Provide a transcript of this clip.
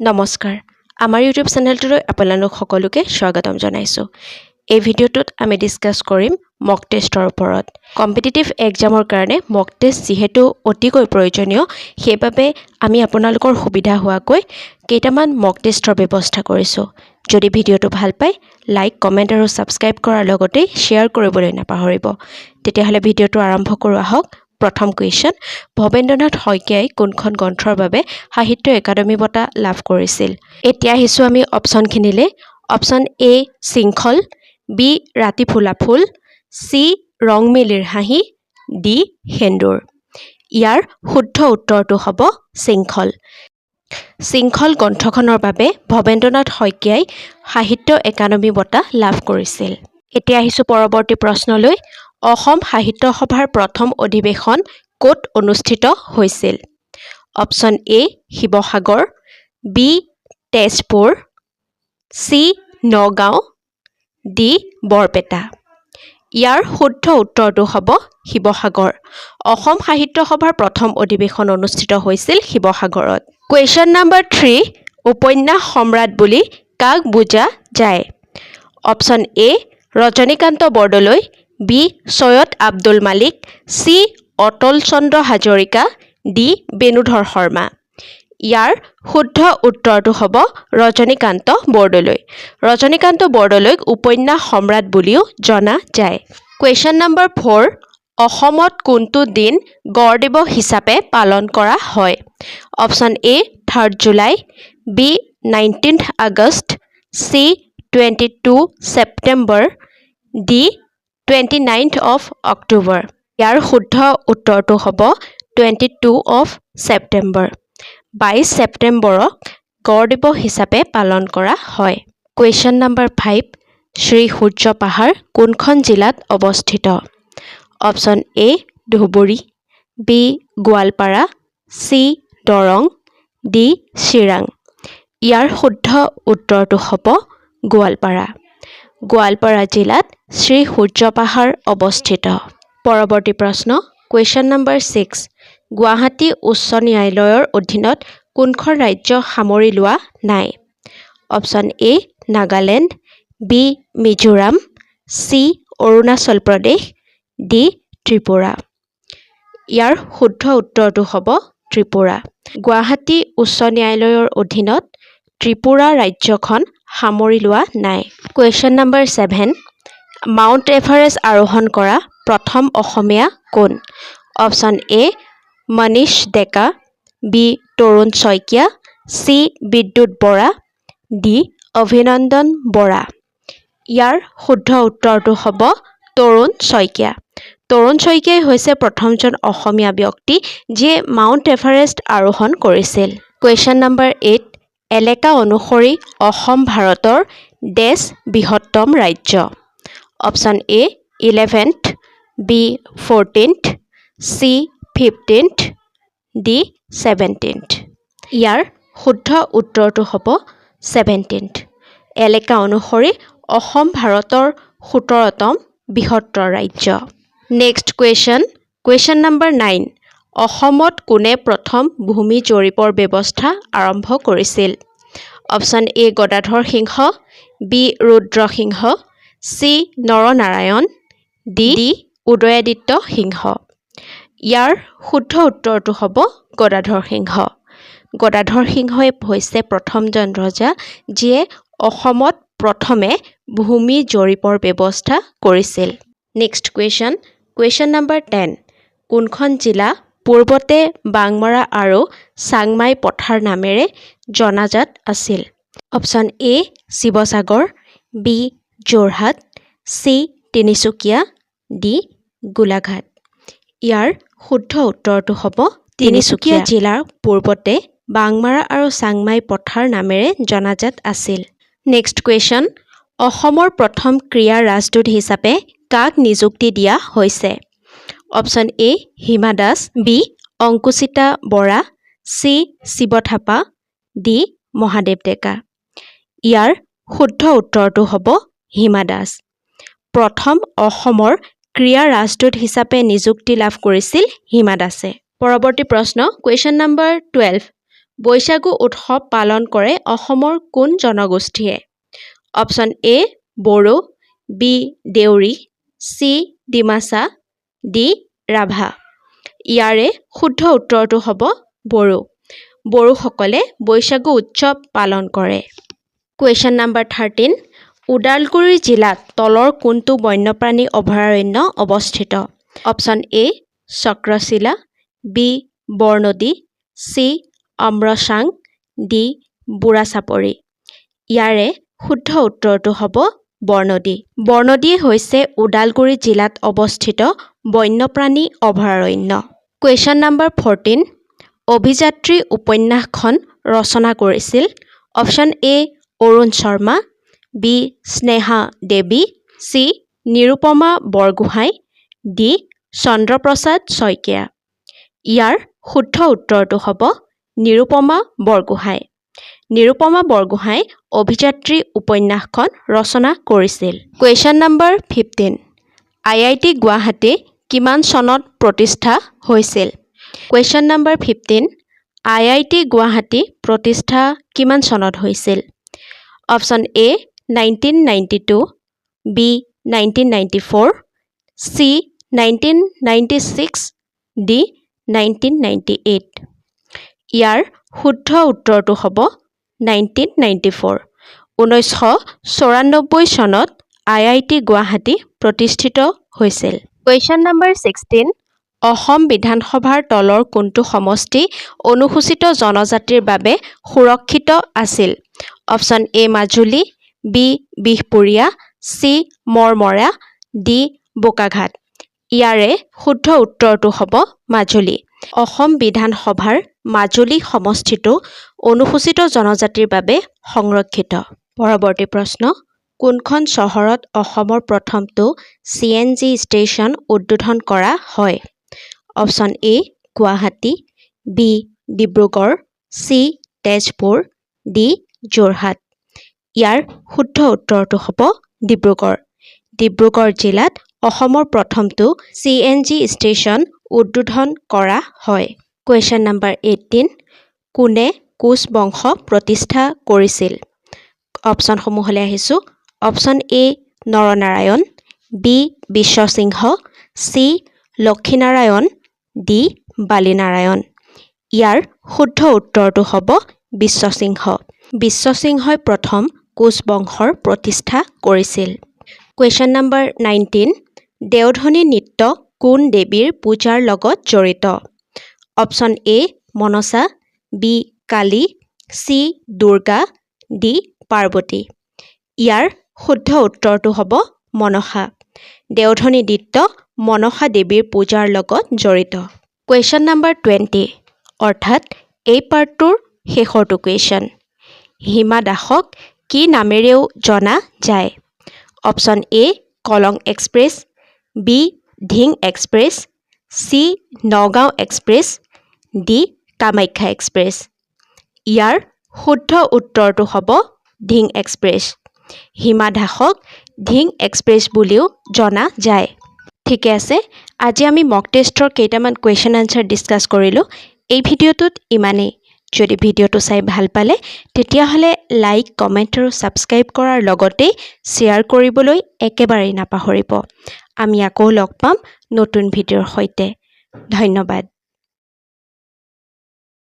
নমস্কাৰ, আমাৰ ইউটিউব চেনেলটোলৈ আপোনালোক সকলোকে স্বাগতম জনাইছোঁ। এই ভিডিঅ'টোত আমি ডিছকাছ কৰিম মক টেষ্টৰ ওপৰত। কম্পিটিটিভ এক্সামৰ কাৰণে মক টেষ্ট যিহেতু অতিকৈ প্ৰয়োজনীয়, সেইবাবে আমি আপোনালোকৰ সুবিধা হোৱাকৈ কেইটামান মক টেষ্টৰ ব্যৱস্থা কৰিছোঁ। যদি ভিডিঅ'টো ভাল পায়, লাইক, কমেণ্ট আৰু ছাবস্ক্ৰাইব কৰাৰ লগতে শ্বেয়াৰ কৰিবলৈ নাপাহৰিব। তেতিয়াহ'লে ভিডিঅ'টো আৰম্ভ কৰোঁ আহক। প্ৰথম কুৱেশ্যন, ভৱেন্দ্ৰনাথ শইকীয়াই কোনখন গ্ৰন্থৰ বাবে সাহিত্য একাডেমী বঁটা লাভ কৰিছিল? এতিয়া আহিছোঁ আমি অপশ্যনখিনিলৈ। অপশ্যন এ শৃংখল, বি ৰাতি ফুলা ফুল, চি ৰংমিলিৰ হাঁহি, ডি সেন্দুৰ। ইয়াৰ শুদ্ধ উত্তৰটো হ'ব শৃংখল। শৃংখল গ্ৰন্থখনৰ বাবে ভৱেন্দ্ৰনাথ শইকীয়াই সাহিত্য একাডেমী বঁটা লাভ কৰিছিল। এতিয়া আহিছোঁ পৰৱৰ্তী প্ৰশ্নলৈ। অসম সাহিত্য সভাৰ প্ৰথম অধিৱেশন ক'ত অনুষ্ঠিত হৈছিল? Option A Sivasagar, B Tezpur, C Nagaon, D Barpeta. ইয়াৰ শুদ্ধ উত্তৰটো হ'ব শিৱসাগৰ। অসম সাহিত্য সভাৰ প্ৰথম অধিৱেশন অনুষ্ঠিত হৈছিল শিৱসাগৰত। কুৱেশ্যন নাম্বাৰ 3, উপন্যাস সম্ৰাট বুলি কাক বুজা যায়? Option A Rajanikanta Bordoloi, B Syed Abdul Malik, C Atul Chandra Hazarika, D Benudhar Sharma. ইয়াৰ শুদ্ধ উত্তৰটো হ'ব ৰজনীকান্ত বৰদলৈ। ৰজনীকান্ত বৰদলৈক উপন্যাস সম্ৰাট বুলিও জনা যায়। কুৱেশ্যন নাম্বাৰ 4, অসমত কোনটো দিন গড় দিৱস হিচাপে পালন কৰা হয়? Option A 3rd July, B 19th August, C 22 September, D 29th of October. ইয়াৰ শুদ্ধ উত্তৰটো হ'ব 22 অফ ছেপ্টেম্বৰ। 22 ছেপ্টেম্বৰক গড় দিৱস হিচাপে পালন কৰা হয়। কুৱেশ্যন নাম্বাৰ 5, শ্ৰী সূৰ্য পাহাৰ কোনখন জিলাত অৱস্থিত? Option A Dhubri, B Goalpara, C Darrang, D Chirang. ইয়াৰ শুদ্ধ উত্তৰটো হ'ব গোৱালপাৰা। গোৱালপাৰা জিলাত শ্ৰী সূৰ্য পাহাৰ অৱস্থিত। পৰৱৰ্তী প্ৰশ্ন, কুৱেশ্যন নাম্বাৰ 6, গুৱাহাটী উচ্চ ন্যায়ালয়ৰ অধীনত কোনখন ৰাজ্য সামৰি লোৱা নাই? Option A Nagaland, B Mizoram, C Arunachal Pradesh, D Tripura. ইয়াৰ শুদ্ধ উত্তৰটো হ'ব ত্ৰিপুৰা। গুৱাহাটী উচ্চ ন্যায়ালয়ৰ অধীনত ত্ৰিপুৰা ৰাজ্যখন সামৰি লোৱা নাই। কুৱেশ্যন নাম্বাৰ 7, মাউণ্ট এভাৰেষ্ট আৰোহণ কৰা প্ৰথম অসমীয়া কোন? Option A Manish Deka, B Tarun Saikia, C বিদ্যুৎ বৰা, ডি অভিনন্দন বৰা। ইয়াৰ শুদ্ধ উত্তৰটো হ'ব তৰুণ শইকীয়া। তৰুণ শইকীয়াই হৈছে প্ৰথমজন অসমীয়া ব্যক্তি, যিয়ে মাউণ্ট এভাৰেষ্ট আৰোহণ কৰিছিল। কুৱেশ্যন নাম্বাৰ 8, এলেকা অনুসৰি অসম ভাৰতৰ ডেছ বৃহত্তম ৰাজ্য। Option A 11th, B 14th, C 15th, D 17th. ইয়াৰ শুদ্ধ উত্তৰটো হ'ব 17th। এলেকা অনুসৰি অসম ভাৰতৰ 17তম বৃহত্তৰ ৰাজ্য। Next question, question number 9, অসমত কোনে প্ৰথম ভূমি জৰীপৰ ব্যৱস্থা আৰম্ভ কৰিছিল? Option A Gadadhar Singha, B Rudrasingha, C Naranarayan, D Udayaditya Singha. ইয়াৰ শুদ্ধ উত্তৰটো হ'ব গদাধৰ সিংহ। গদাধৰ সিংহই হৈছে প্ৰথমজন ৰজা, যিয়ে অসমত প্ৰথমে ভূমি জৰীপৰ ব্যৱস্থা কৰিছিল। Next question, question number 10, কোনখন জিলা পূৰ্বতে বাংমাৰা আৰু চাংমাই পথাৰ নামেৰে জনাজাত আছিল? Option A Sivasagar, B Jorhat, C Tinsukia, D Golaghat. ইয়াৰ শুদ্ধ উত্তৰটো হ'ব তিনিচুকীয়া জিলাৰ পূৰ্বতে বাংমাৰা আৰু চাংমাই পথাৰ নামেৰে জনাজাত আছিল। নেক্সট কুৱেশ্যন, অসমৰ প্ৰথম ক্ৰীড়া ৰাজদূত হিচাপে কাক নিযুক্তি দিয়া হৈছে? Option A Hima Das, B Ankushita Bora, C Shiva Thapa, D Mahadev Deka. ইয়াৰ শুদ্ধ উত্তৰটো হ'ব হিমা দাস। প্ৰথম অসমৰ ক্ৰীড়া ৰাজদূত হিচাপে নিযুক্তি লাভ কৰিছিল হিমা দাসে। পৰৱৰ্তী প্ৰশ্ন, কুৱেশ্যন নাম্বাৰ 12। বৈশাগু উৎসৱ পালন কৰে অসমৰ কোন জনগোষ্ঠীয়ে? Option A Bodo, B Deori, C Dimasa, D Rabha. ইয়াৰে শুদ্ধ উত্তৰটো হ'ব বড়ো। বড়োসকলে বৈশাগু উৎসৱ পালন কৰে। কুৱেশ্যন নাম্বাৰ 13, ওদালগুৰি জিলাত তলৰ কোনটো বন্যপ্ৰাণী অভয়াৰণ্য অৱস্থিত? Option A Chakrashila, B Bornadi, C Amchang, D Burachapori. ইয়াৰে শুদ্ধ উত্তৰটো হ'ব বৰনদী। বৰনদী হৈছে ওদালগুৰি জিলাত অৱস্থিত বন্যপ্ৰাণী অভয়াৰণ্য। কুৱেশ্যন নাম্বাৰ 14, অভিযাত্ৰী উপন্যাসখন ৰচনা কৰিছিল? Option A Arun Sharma, B Sneha Devi, C Nirupama Borgohain, D Chandraprasad Saikia. ইয়াৰ শুদ্ধ উত্তৰটো হ'ব নিৰুপমা বৰগোহাঁই। নিৰুপমা বৰগোহাঁই অভিযাত্ৰী উপন্যাসখন ৰচনা কৰিছিল। কুৱেশ্যন নাম্বাৰ 15, আইআইটি গুৱাহাটী কিমান চনত প্ৰতিষ্ঠা হৈছিল? কুৱেশ্যন নাম্বাৰ 15, আইআইটি গুৱাহাটী প্ৰতিষ্ঠা কিমান চনত হৈছিল? Option A 1992, B 1994, C 1996, D 1998। ইয়াৰ শুদ্ধ উত্তৰটো হ'ব 1994। 1994 চনত আইআইটি গুৱাহাটী প্ৰতিষ্ঠিত হৈছিল। কুৱেশ্যন নাম্বাৰ 16, অসম বিধানসভাৰ তলৰ কোনটো সমষ্টি অনুসূচিত জনজাতিৰ বাবে সুৰক্ষিত আছিল? Option A Majuli, B Bihpuria, C Marmara, D Bokakhat. ইয়াৰে শুদ্ধ উত্তৰটো হ'ব মাজুলী। অসম বিধানসভাৰ মাজুলী সমষ্টিটো অনুসূচিত জনজাতিৰ বাবে সংৰক্ষিত। পৰৱৰ্তী প্ৰশ্ন, কোনখন চহৰত অসমৰ প্ৰথমটো চিএনজি ষ্টেচন উদ্বোধন কৰা হয়? Option A Guwahati, B Dibrugarh, C Tezpur, D Jorhat. ইয়াৰ শুদ্ধ উত্তৰটো হ'ব ডিব্ৰুগড়। ডিব্ৰুগড় জিলাত অসমৰ প্ৰথমটো চিএনজি ষ্টেচন উদ্বোধন কৰা হয়। কুৱেশ্যন নাম্বাৰ 18, কোনে কোচ বংশ প্ৰতিষ্ঠা কৰিছিল? অপশ্যনসমূহলৈ আহিছোঁ। Option A Naranarayan, B Biswasingha, C Lakshminarayan, D Balinarayan. ইয়াৰ শুদ্ধ উত্তৰটো হ'ব বিশ্বসিংহ। বিশ্বসিংহই প্ৰথম কোচ বংশৰ প্ৰতিষ্ঠা কৰিছিল। কুৱেশ্যন নাম্বাৰ 19, দেওধনী নৃত্য কোন দেৱীৰ পূজাৰ লগত জড়িত? Option A Manasa, B Kali, C Durga, D Parvati. ইয়াৰ শুদ্ধ উত্তৰটো হ'ব মনসা। দেওধনী নৃত্য মনসা দেৱীৰ পূজাৰ লগত জড়িত। কুৱেশ্যন নাম্বাৰ 20, অৰ্থাৎ এই পাৰ্টটোৰ শেষৰটো কুৱেশ্যন, হিমা দাসক কি নামেৰেও জনা যায়? Option A Kolong express, B Dhing express, C Nagaon express, D Kamakhya express. ইয়াৰ শুদ্ধ উত্তৰটো হ'ব ধিং এক্সপ্ৰেছ। হিমা দাসক ধিং এক্সপ্ৰেছ বুলিও জনা যায়। ঠিকে আছে, আজি আমি মক টেষ্টৰ কেইটামান কুৱেশ্যন আনচাৰ ডিছকাছ কৰিলোঁ। এই ভিডিঅ'টোত ইমানেই। যদি ভিডিঅ'টো চাই ভাল পালে, তেতিয়াহ'লে লাইক, কমেণ্ট আৰু ছাবস্ক্ৰাইব কৰাৰ লগতে শ্বেয়াৰ কৰিবলৈ একেবাৰেই নাপাহৰিব। আমি আকৌ লগ পাম নতুন ভিডিঅ'ৰ সৈতে। ধন্যবাদ।